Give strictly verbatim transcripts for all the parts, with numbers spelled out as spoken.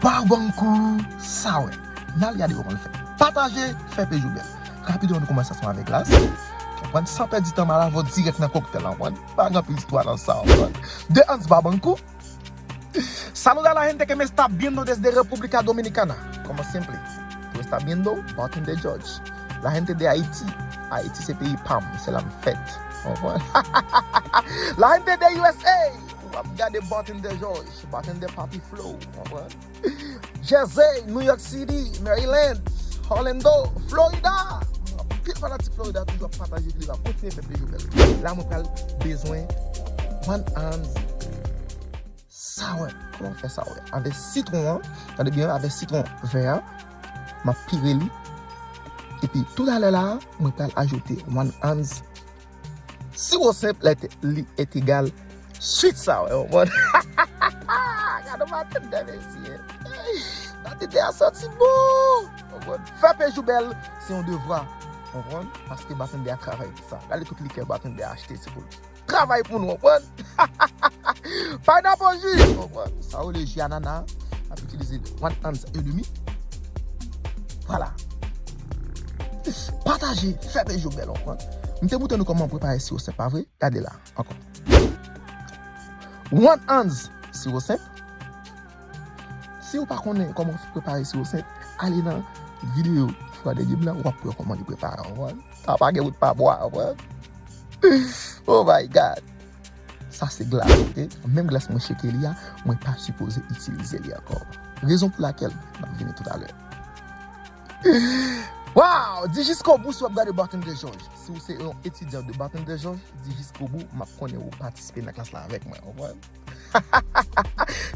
Babankou, sa wè. N al gade kòman l fèt. Pataje, fè pej ou bèl. Rapidman, nou kòmanse ansanm avèk glas. Konprann, san pèdi tan, m al avè w dirèk nan koktèl la, konprann. Pa gen anpil istwa nan sa, konprann. De Hans Babankou. Saluda a la gente que me está viendo desde República Dominicana. Como siempre, tú estás viendo Bartender George. La gente de Haiti. Haiti se peyi pa m, se la m fèt. Konprann? La gente de U S A. W ap gade Bartender George, Bartender Papi Flow, konprann? Jersey, New York City, Maryland, Orlando, Florida. Anpil fanatik Florida toujou ap pataje klip la. Kontinye fè pej ou bèl. La mwen pral bezwen one ounce. Sa wè, kòman fè sa wè? Avè sitwon an, tande byen, avè sitwon vè a, m ap pire li. Epi toutalè la, mwen pral ajoute one ounce siwo senp, lè te- li est égal suit sa wè, konprann? Gade batendè, mesye. Batendè a santi bon. Konprann? Fè pej ou bèl, se yon devwa. Konprann? Paske batendè a travay pou sa. Gade tout likè batendè a achte, se pou l travay pou nou, konprann? Pineapple jus, konprann? Sa yo le ji anana, ap itilize one ounce e demi. Vwala. Pataje, fè pej ou bèl, konprann? M te montre nou kòman prepare siwo senp, pa vre? Gade la, ankò. One ounce siwo senp. Si ou pa konnen kòman prepare siwo senp, ale nan videyo Frè de Game la, w ap wè kòman li prepare, konprann? Sa pa gen wout pa bwa, konprann? Oh my God! Sa se glas, ok? Menm glas mwen shake li a, mwen pa sipoze itilize li ankò. Rezon pou lakèl, m ap vini toutalè. Wow! Di jiskobou si w ap gade Bartender George. Si w se yon etidyan de Bartender George, di jiskobou, m ap konnen ou patisipe nan klas la avèk mwen, konprann?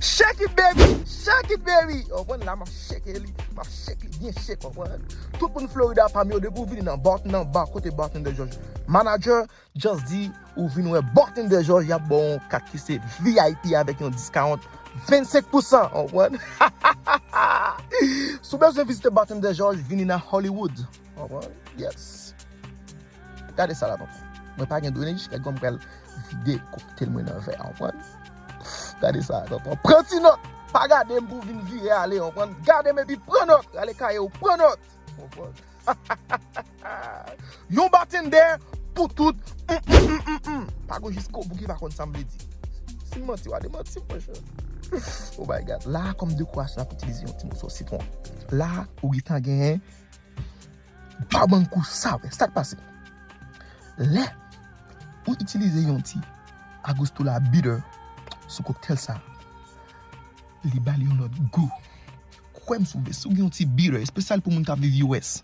Shake it, baby! Shake it, baby! Konprann? La, m ap shake li, m ap shake li byen shake, konprann? Tout moun Florida, pami yo, depi w vini nan Bart-, nan ba kote Bartender George, manager, just di ou vin wè Bartender George, y ap ba w yon kat ki se V I P avèk yon discount vennsenk pousan, konprann? Si w bezwen vizite Bartender George, vini nan Hollywood, konprann? Yes. Gade sa la, tonton. Mwen pa gen drenaj, kèk gòm pral vide koktèl mwen nan vè a, konprann? Gade sa, tonton. Pran ti nòt. Pa gade m pou w vin vire ale, konprann? Gade m epi pran nòt. Rale kaye w, pran nòt. Konprann? Yon batendè pou tout. Mm, mm, mm, mm, mm. Pa gon jiskobou ki pa konn sa m vle di. Si m manti, w a demanti m, monchè. Oh my God. La, kòm dekorasyon, n ap itilize yon ti moso sitwon. La, ou gentan genyen Babankou sa wè, sa k pase? Lè ou itilize yon ti Angostura bitter sou koktèl sa, li ba li yon lòt gou. Kwè m si w vle, si w gen yon ti bitter, espesyal pou moun k ap viv U S,